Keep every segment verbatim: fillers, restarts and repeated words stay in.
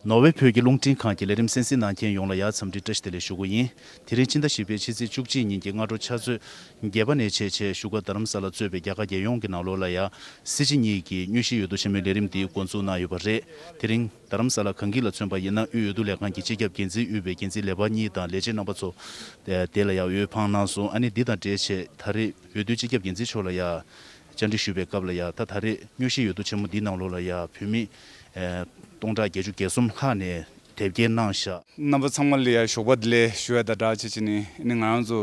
ནོར་ཝེ་བོད་ཀྱི་རླུང་འཕྲིན་ཁང་གི་ལས་རིམ་གསན་གཟིགས་གནང་མཁན་ཡོངས་ལ་ཡང་འཚམས་འདྲི་བཀྲ་ཤིས་བདེ་ལེགས་ཞུ་གི་ཡིན། དེ་རིང་ཕྱི་ཟླ་བཞི་པའི་ཕྱི་ཚེས་བཅུ་གཅིག་ཉིན་གྱི་སྔ་དྲོ་ཕྱག་ཚོད་བརྒྱད་པ་ནས་བྱས་བྱས་བཞུགས་སྒར་རྡ་རམ་ས་ལ་གཙོས་པའི་རྒྱ་གར་རྒྱལ་ཡོངས་ཀྱི་ནང་ལོགས་ལ་ཡང་སྲིད་སྤྱི་གཉིས་ཀྱི་དངོས་གཞིའི་འོས་བསྡུ་ཆེན་མོའི་ལས་རིམ་འདི་འགོ་འཛུགས་གནང་ཡོད་པ་རེད། དེ་རིང་རྡ་རམ་ས་ལ་གངས་སྐྱིད་ལ་མཚོན་པ་ཡིན་ན། དབུས་འོས་བསྡུ་ལས་ཁང་གི་སྤྱི་ཁྱབ་འགན་འཛིན་དབུས་པའི་འགན་འཛིན་ལས་འཕར་གཉིས་དང་ལས་བྱེད་རྣམ་པ་ཚོ་དེ་ལ་ཡང་འོས་འཕངས་གནང་སོང་། ཨ་ནི་འདི་དང་འབྲེལ་བྱས་ད་རེས་འོས་བསྡུའི་སྤྱི་ཁྱབ་འགན་འཛིན་མཆོག་ལ་ཡང་བཅར་འདྲི་ཞུས་པའི་སྐབས་ལ་ཡང་། ད་ད་རེས་དངོས་གཞིའི་འོས་བསྡུ་ཆེན་མོ་འདིའི་ནང་ལོགས་ལ་ཡང་བོད་མི་ཨེ་སྟོང་ཕྲག་བརྒྱད་ཅུ་གྱ་གསུམ་ལྷག་ནས་དེབ་སྐྱེལ་གནང་བཞག་རྣམ་པ་ཚང་མ་ལ་ཡང་ཞོགས་པ་བདེ་ལེགས་ཞུ་ཡ་དང་སྦྲགས་བྱས་བྱས་ནས། ཨ་ནི་ང་རང་ཚོ་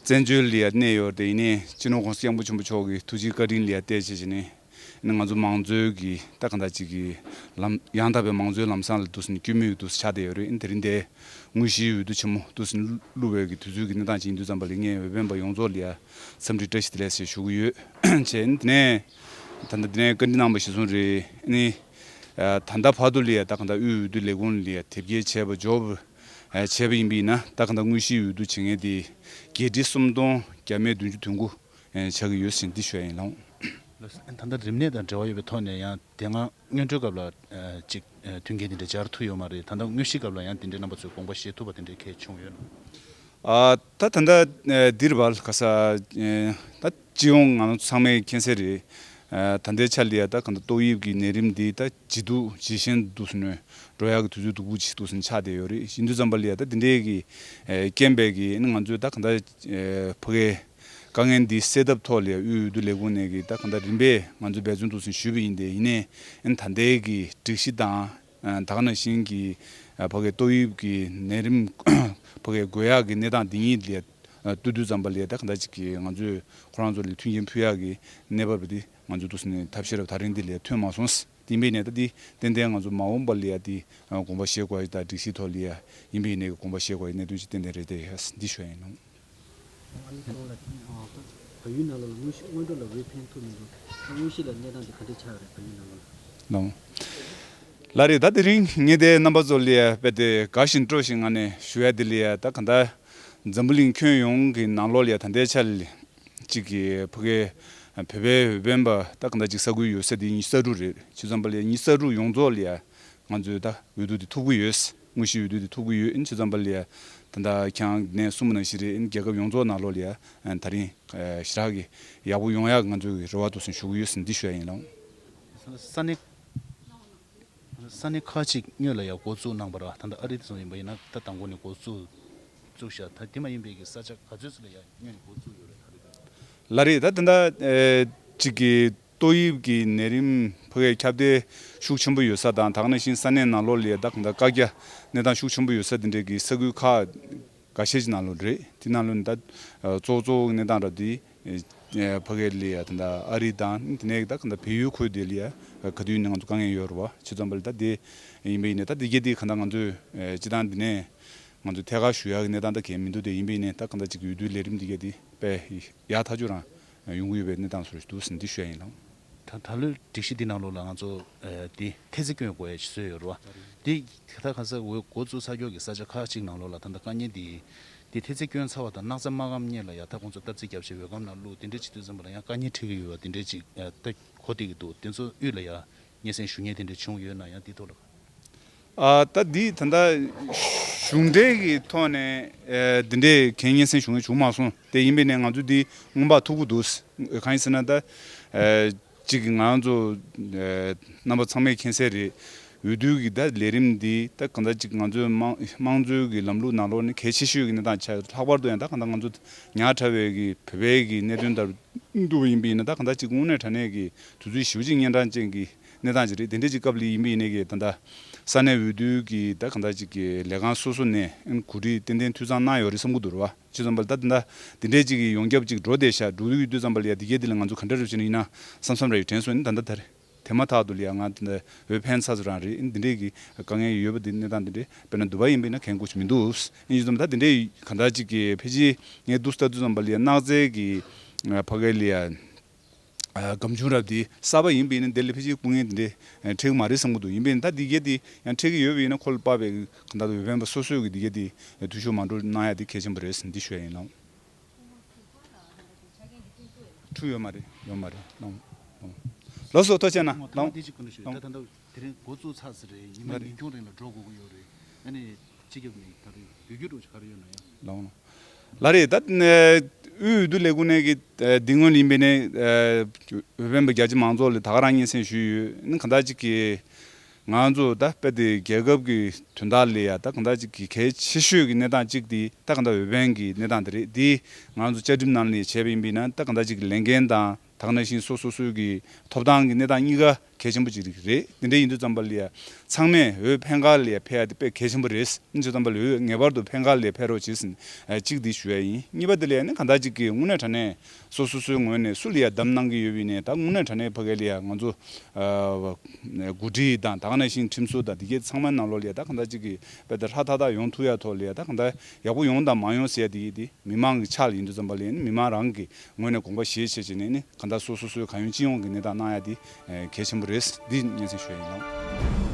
བཙན་བྱོལ་ལ་ཡང་གནས་ཡོད་དེ། ཡིན་ནའི་སྤྱི་ནོར་༸གོང་ས་༸སྐྱབས་མགོན་ཆེན་པོ་མཆོག་གི་ཐུགས་རྗེ་བཀའ་དྲིན་ལ་ཡང་བརྟེན་བྱས་བྱས་ནས། ཨ་ནི་ང་ཚོ་མང་གཙོའི་གི་ད་གང་ལྟར་ཅིག་གི་ལམ། ཡང་དག་པའི་མང་གཙོའི་ལམ་བཟང་ལ་འདུག་སེ་ནས་སྐུལ་མ་འདུག་སེ་ཆགས་བསྡད་ཡོད་རེད། ཨ་ནི་དེ་རིང་འདིར་དངོས་གཞིའི་འོས་བསྡུ་ཆེན་མོ་འདུག་སེ་བླུགས་པའི་གི་དུས་ཚོད་ཀྱི་གནས་སྟངས་ཅིག་ཡིན་དུས་ཙམ་པ་ལ། ངས་འོས་འཕེན་པ་ཡོངས་རྫོགས་ལ་ཡང་འཚམས་འདྲི་བཀྲ་ཤིས་བདེ་ལེགས་ཞེས་ཞུ་གི་ཡོད། བྱས་ནས་དེ་ནས་ད་ལྟ་དེ་ནས་བཀའ་འདྲི་གནང་བ་གཞིར་བཟུང་རེད། ཨ་ནི་ད་ལྟ་བར་དུ་ལ་ཡང་ད་གང་ལྟར་དབུས་འོས་བསྡུ་ལས་ཁུངས་ལ་ཡང་དེབ་སྐྱེལ་བྱས་པ་འབྱོར་བ་བྱས་པ་ཡིན་པ་ཡིན་ན། ད་གང་ལྟར་དངོས་གཞིའི་འོས་བསྡུ་བྱེད་མཁན་དེ་བརྒྱད་ཁྲི་སུམ་སྟོང་བརྒྱ་མེད་བདུན་ཅུ་དོན་དགུ་ཆགས་ཀྱི་ཡོད་ཟེར་འདི་ཞུ་ཡ་ཡིན་ལགས། ལགས་སོ། ད་ལྟ་རིམས་ནད་དང་འབྲེལ་བ་ཡོད་པའི་ཐོག་ནས་ཡང་དེ་སྔ་སྔོན་འགྲོའི་སྐབས་ལ་ཨ་ཅིག་ཨ་མཐུན་རྐྱེན་དེ་འདྲ་སྦྱར་ཐུབ་ཡོད་མ་རེད། ད་ལྟ་དངོས་གཞིའི་སྐབས་ལ་ཡང་དེ་འདྲའི་རྣམ་པ་ཚོས་དགོངས་པ་བཞེས་ཐུབ་པ་དེ་འདྲའི་གལ་བྱུང་ཡོད་ན། ཨ་ད་ད་ལྟ་ཨ་འདིར་བལ་ག་ས་ཨ་ད་སྤྱི་ཡོངས་ང་ཚོ་ཚང་མས་མཁྱེན་གསལ་རེད། ཨ་ད་ལྟའི་ཆ་ལ་ཡ་ད་གང་ལྟར་ཏོག་དབྱིབས་ཀྱི་ནད་རིམས་འདི་ད་ཇེ་སྡུག་ཇེ་ཞན་དུ་སོང་ནས་འགྲོ་ཡག་གི་དུས་ཚོད་སྡུག་པོ་ཅིག་འདུག་སེ་ཆགས་བསྡད་ཡོད་རེད། ཡིན་དུས་ཙམ་པ་ལ་ཡ་ད་འདི་འདྲའི་གི་ཨ་རྐྱེན་པས་གི་ཨ་ནི་ང་ཚོས་ད་གང་ལྟར་ཨ་ཕ་གིའི་དཀའ་ངལ་འདི་སེལ་ཐབས་ཐོག་ལ་ཡ་དབུས་འོས་བསྡུ་ལས་ཁུངས་ནས་གི་ད་གང་ལྟར་རིམ་པས་ང་ཚོས་འབད་བརྩོན་འདུག་སེ་ཞུས་པ་ཡིན་ཏེ། ཡིན་ནའི་ཨ་ནི་ད་ལྟའི་གི་སྒྲིག་གཞི་དང་། ཨ་ད་ག་ནང་བཞིན་གྱི་ཨ་ཕ་གིའི་ཏོག་དབྱིབས་ཀྱི་ནད་རིམས་ཕ་གིའི་འགོས་ཡག་གི་གནས་སྟངས་འདི་གཉིས་ལ་ཨ་བསྟུན་དུས་ཙམ་པ་ལ་ད་གང་ལྟར་ཅིག་གི་ང་ཚོས་ཁོ་རང་ཚོ་ལ་མཐུན་རྐྱེན་ཕུལ་ཡག་གི་གནས་བབ་འདི་ང་ཚོས་འདུག་སེ་ནས་ཐབས་ཤེས་རབ་དེ་རིང་འདི་ལ་ཐོན་མ་སོང་། དེ་ཡིན་པའི་ནས་ད་འདི་ཏན་ཏན་ང་ཚོ་མ་འོངས་པ་ལ་ཡ་འདི་ཨ་དགོངས་པ་བཞེས་དགོས་ཡ་དང་། སྒྲིག་གཞི་ཐོག་ལ་ཡ་ཡིན་པའི་ནས་དགོངས་པ་བཞེས་དགོས་ཡ་གནད་དོན་ཅིག་ཏན་ཏན་རེད་དེ་ཡ་འདི་ཞུ་ཡ་ཡིན་ལགས། ཨ་ནི་ཁོང་ལ་ཨ་བལ་ཡུལ་ནང་ལོགས་ལ་དངོས་གཞི་སྔོན་འགྲོ་ལ་འོས་འཕེན་ཐུབ་མི་འདུག་དངོས་གཞི་ལ་གནས་སྟངས་དེ་ག་འདྲ་ཆགས་ཡོད་རེད། བལ་ཡུལ་ནང་ལོགས་ལ། ལགས་ལགས་རེད། ད་དེ་རིང་ངས་དེ་རྣམ་པ་ཚོ་ལ་ཡ་དཔེ་དེ་དགའ་བཞིན་སྤྲོ་བཞིན་ངང་ནས་ཞུ་ཡ་དེ་ལ་ཡ། ད་གང་ལྟར་འཛམ་བུ་གླིང་ཁྱོན་ཡོངས་ཀྱི་ནང་ལོགས་ལ་ཡ་ད་ལྟའི་ཆར་ལ་གཅིག་གི་ཕ་གིའི་བོད་པའི་འོས་འཕེན་པ་ད་གང་ལྟར་གཅིག་ས་ཁུལ་ཡོད་ས་དེ་ཉི་ཤུ་རྩ་དྲུག་རེད། བྱས་ཙམ་པ་ལ་ཉི་ཤུ་རྩ་དྲུག་ཡོངས་རྫོགས་ལ་ཡ་ང་ཚོས་ད་འོས་བསྡུ་དེ་ཐོབ་ཀྱི་ཡོད། དངོས་གཞིའི་འོས་བསྡུ་དེ་ཐོབ་ཀྱི་ཡོད། ཨ་ནི་བྱས་ཙམ་པ་ལ་ཡ་ད་ལྟ་ཁྱེད་རང་ནས་གསུངས་པ་ནང་བཞིན་རེད། ཨ་ནི་རྒྱལ་ཁབ་ཡོངས་རྫོགས་ནང་ལོགས་ལ་ཡ་ད་རིང་ཞེ་དྲག་གི་ཡག་པོ་ཡོང་ཡག་ང་ཚོའི་རེ་བ་འདུག་སེ་ཞུ་གི་ཡོད་ཟེར་འདི་ཞུ་ཡ་ཡིན་ལགས། ས་གནས་ས་གནས་ཁག་ཅིག་སྔོན་ལ་ཡང་འགོ་བཙུགས་གནང་བ་རེད། ད་ལྟ་ཨ་རི་དེ་ཚོ་ཡིན་པ་ཡིན་ན་ད་དང་པོ་ནས་འགོ་བཙུགས་བཙུགས་བཞག་ད་དེ་མ་ཡིན་པའི་གི་ས་ཆ་ག་ཚོད་ཙམ་ལ་ཡང་སྔོན་ནས་འགོ་བཙུགས་ཡོད་རེད། ཨ་རི་དེ་ལགས་རེད། ད་ད་ལྟ་ཨེ་གཅིག་གི་ཏོག་དབྱིབས་ཀྱི་ནད་རིམས་ཕ་གིའི་ཁྱབ་གདལ་ཤུགས་ཆེན་པོ་ཡོད་ས་དང་། ད་ག་ནང་བཞིན་ས་གནས་ནང་ལོགས་ལ་ད་གང་ལྟར་བཀག་རྒྱ་གནས་སྟངས་ཤུགས་ཆེན་པོ་ཡོད་ས་དེ་འདྲའི་གི་ས་ཁུལ་ཁག་འགའ་ཤས་ཀྱི་ནང་ལོགས་རེད། དེ་ནང་ལོགས་ནས་ད་གཙོ་བོ་གཙོ་བོ་གི་གནས་སྟངས་ར་དེ་ཨེ་ཕ་གི་ལ་ཡ་ད་ལྟ་ཨ་རི་དང་དེ་ནས་ད་ག་འདྲ་བལ་ཡུལ་ཁུལ་དེ་ལ་ཡ་ག་དུས་ནས་ང་ཚོ་དཀའ་ངལ་ཡོད་རེད་བ། བྱས་ཙམ་པ་ལ་ད་དེ་ཡིན་པ་ཡིན་ནའི་ད་དེ་གས་དེ་ག་འདྲ་ང་ཚོས་ཨེ་སྤྱི་བཏང་འདི་ནས་ང་ཚོས་ཐད་ཀར་ཞུ་ཡག་གི་གནས་སྟངས་ད་གས་མི་འདུག་དེ་ཡིན་པ་ཡིན་ནའི་ད་ག་འདྲ་ཅིག་འོས་བསྡུའི་ལས་རིམ་འདི་གས་དེ་དཔེ་ཡག་ཐག་ཆོད་རང་ཡོང་གི་ཡོད་པའི་གནས་སྟངས་སུ་འདུག་ཟེར་འདི་ཞུ་ཡ་ཡིན་ལགས། ད་ད་ལོའི་སྒྲིག་གཞི་འདི་ནང་ལོགས་ལ་ང་ཚོ་ཨ་འདི་ཐེལ་ཙེ་སྐྱོན་དགོས་ཡ་ཞིག་བཟོས་ཡོད་རེད་བ། འདི་ད་ག་ས་འོས་འགོ་བཙུགས་ཚར་ཀྱོག་གི་ས་ཆ་ཁག་ཅིག་ནང་ལོགས་ལ་ད་ལྟ་དཀའ་ངལ་འདི་འདི་ཐེལ་ཙེ་སྐྱོན་ཚར་བ་དང་སྣག་ཚ་མ་སྐམ་སྔོན་ལ་ཡ་ད་ཁོང་ཚོ་སྟབས་རྩེ་བརྒྱབ་བྱས་འོས་སྒམ་ནང་བླུགས་དེ་འདྲས་བྱེད་དུས་ཙམ་པ་ལ་ཡང་དཀའ་ངལ་འཕྲད་ཀྱི་ཡོད་པ་དེ་འདྲས་ཅིག་ཨ་ད་གོ་བསྡད་ཀྱི་འདུག་དེ་ཚོ་དབུས་ལ་ཡ་སྙན་སེང་ཞུ་མཁན་དེ་འདྲས་བྱུང་ཡོད་ན་ཡང་དེ་ཐོག་ལ། ཨ་ད་འདི་ད་ལྟ་གཞུང་འབྲེལ་གྱི་ཐོག་ནས་ཨེ་འདི་འདྲའི་གན་སྙན་སེང་ཞུ་མཁན་བྱུང་མ་སོང་། དེ་ཡིན་པས་ནས་ང་ཚོ་འདི་སྔོན་དཔག་ཐུབ་ཀྱི་འདུག་གང་ཡིན་ཟེར་ན་ད་ཨེ་གཅིག་གི་ང་ཚོ་ཨེ་རྣམ་པ་ཚང་མས་མཁྱེན་གསལ་རེད། འོས་བསྡུ་གི་ད་ལས་རིམ་འདི་ད་གང་ལྟར་གཅིག་ང་ཚོའི་དམངས་དམངས་གཙོའི་གི་ལམ་ལུགས་ནང་ལོགས་ནས་གལ་ཆེ་ཤོས་ཀྱི་གནས་སྟངས་ཆགས། ལྷག་པར་དུ་ཡང་ད་གང་ལྟར་ང་ཚོ་ཉག་ཕྲ་བའི་གི་བོད་པའི་གི་གནད་དོན་ལྟར་འདུག་པ་ཡིན་པས་ན། ད་གང་ལྟར་གཅིག་དངོས་གནས་དྲང་གནས་ཀྱི་དུས་ཚོད་ཞེ་པོ་ཅིག་གཉན་འཕྲང་ཅན་གྱི་གནས་སྟངས་ཅིག་རེད། དེ་འདྲ་ཅིག་སྐབས་ལ་ཡིན་པ་ཡིན་ནའི་གི་ད་ལྟ་ས་གནས་འོས་བསྡུ་གི་ད་གང་ལྟར་ཅིག་གི་ལས་ཁང་སོ་སོ་ནས་གོ་སྒྲིག་ཏན་ཏན་འཐུས་ཚང་གནང་ཡོད་རེད་བསམ་གྱི་འདུག་རེད་བ། བྱས་ཙམ་པ་ལ་ད་ད་ལྟ་དེ་འདྲའི་ཅིག་གི་ཡོངས་ཁྱབ་ཅིག་འགྲོ་བསྡད་ཤག་འགྲོ་དུས་དུས་ཙམ་པ་ལ་ཡ་དེ་གས་དེ་ལ་ང་ཚོ་ག་འདྲ་རེད་བྱས་ན་ཡིན་ན་བསམ་བསམ་ར་ཡོད་དྲན་སོང་། ཡིན་ད་ལྟ་ད་རེད། དེ་མ་ཐག་ཏུ་ལ་ཡ་ང་འདི་འདྲ་འོས་འཕེན་ཚར་ཚོ་རང་རེད། འདི་འདྲའི་གི་དཀའ་ངལ་ཡོད་པ་འདི་གནས་སྟངས་འདི་འདྲའི་དཔེར་ན་འདུག་པ་ཡིན་པས་ན་གལ་དགོས་ཆེ་མི་འདུག་ཡིན་ཙམ་ད་འདི་འདྲའི་གང་ལྟར་ཅིག་གི་ཕལ་ཆེར་ངས་འདུག་ལྟ་དུས་ཙམ་པ་ལ་ཡ་སྣག་རྫས་ཀྱི་ཕ་གི་ལ་ཡ་སྒམ་ཆུང་རབ་འདི་གསར་པ་ཡིན་པས་ན་འདི་ལ་ཕལ་ཆེར་སྐུ་ངལ་འདི་འདྲའི་འཕྲད་ཀྱི་མ་རེད་བསམ་གྱི་འདུག་ཡིན་པས་ན་ད་འདི་གས་འདི་ཡང་འཕྲད་ཀྱི་ཡོད་པས་ན་ཁོ་ལ་དཔག་པའི་གང་ལྟར་འོས་འཕེན་པ་སོ་སོས་ཀྱི་འདི་གས་འདི་འཐུས་ཤོར་མ་འགྲོ་གནང་ཡ་འདི་གལ་ཆེན་པོ་རེད་འདི་ཞུ་ཡ་ཡིན་ལགས། འཁྲུག་ཡོད་མ་རེད། ཡོད་མ་རེད། ལགས་སོ། ཐུགས་རྗེ་གནང་། ལགས་སོ། ད་ད་འདི་གཅིག་སྐུ་མདུན་ཞུ། ད་ད་ད་ དེ་རིང་འགོ་བཙུགས་ཚར་ཟིན་རེད། ཉི་མ་ལགས་རེད། ཉིན་ཆུང་རིང་ལ་འགྲོ་དགོས་ཀྱི་ཡོད་རེད། ཨ་ནི་སྤྱི་ཁྱབ་ནས་ད་རེས་འབོད་སྐུལ་འདྲ་བོ་ཞིག་ག་རེ་ཡོད་ན་ཡང་། ལགས་འོང་། ལགས་རེད། ད་ནས་དབུས་འོས་བསྡུ་ལས་ཁུངས་ནས་ཀྱི་ཨ་འདི་སྔོན་ལ་ཡིན་པས་ནས་ཨ་འོས་འཕེན་པ་རྒྱ་ཆེ་མང་ཚོགས་ལ་ད་ག་རང་སྙན་སེང་ཞུས་ཡོད། ཨ་ནི་གང་ལྟར་ཅིག་གི་ང་ཚོ་ད་དཔེ་དེ་རྒྱལ་ཁབ་ཀྱི་དོན་དག་ལ་ཡ་ད་གང་ལྟར་ཅིག་གི་གལ་ཆེ་ཤོས་ཀྱི་གནས་སྟངས་གཅིག་དེ་ད་གང་ལྟར་འོས་འཕེན་གྱི་གནས་སྟངས་དེ་རེད། དེ་ང་ཚོ་བཅའ་ཁྲིམས་ནང་ལ་བྱས་པ་ཡིན་པས་ན་ད་གང་ལྟར་ཅིག་གི་ལས་འགན་དང་། ད་ག་ནང་བཞིན་སོ་སོ་སོའི་གི་ཐོབ་ཐང་གི་གནས་སྟངས་གཉིས་ཀ་གལ་ཆེན་པོ་ཅིག་རེད། དེ་འདྲ་ཡིན་དུས་ཙམ་པ་ལ་ཡ་ཚང་མས་འོས་འཕེན་ག་ལ་ཡ་འཕེན་ཡ་དེ་དཔེ་གལ་ཆེན་པོ་རེད། ཡིན་དུས་ཙམ་པ་ལ་འོས་ངེས་པར་དུ་འཕེན་ག་ལ་ཡ་འཕེན་རོགས་བྱེད་ཟེར་ནས་གཅིག་འདི་ཞུ་ཡ་ཡིན། གཉིས་པ་དེ་ལ་ཡ་ནི་གང་ལྟར་ཅིག་གི་དངོས་གནས་དྲང་གནས་སོ་སོ་སོའི་ངོས་ནས་སུ་ལ་ཡ་བདམས་གནང་གི་ཡོད་པ་ཡིན་ནའི་ད་དངོས་གནས་དྲང་གནས་ཕ་གི་ལ་ཡ་ང་ཚོ་ཨ་འགོ་ཁྲིད་དང་ད་ག་ནང་བཞིན་ཁྲིམས་བཟོ་དང་དེ་གའི་ཚང་མའི་ནང་ལོགས་ལ་ཡ་ད་གང་ལྟར་ཅིག་གི་དཔེ་དེ་ཧྲ་ཐག་ཐག་ཡོང་ཐུབ་ཡ་ཐོག་ལ་ཡ་ད་གང་ལྟར་ཡག་པོ་ཡོང་དང་མ་ཡོང་ཟེར་ཡ་དེ་གི་དེ་མི་མང་གི་ཕྱག་ལ་ཡིན་དུས་ཙམ་པ་ལ་ཡ་ནི་མི་མང་རང་གི་ངོས་ནས་དགོངས་པ་བཞེས་བྱས་བྱས་ནས་ནི་གང་ལྟར་སོ་སོ་སོའི་གང་ཡོང་ཅི་ཡོང་གི་གནས་སྟངས་གནང་ཡ་དེ་གལ་ཆེན་པོ་རེད། འདི་སྙན་སེང་ཞུ་ཡ་ཡིན་ལགས།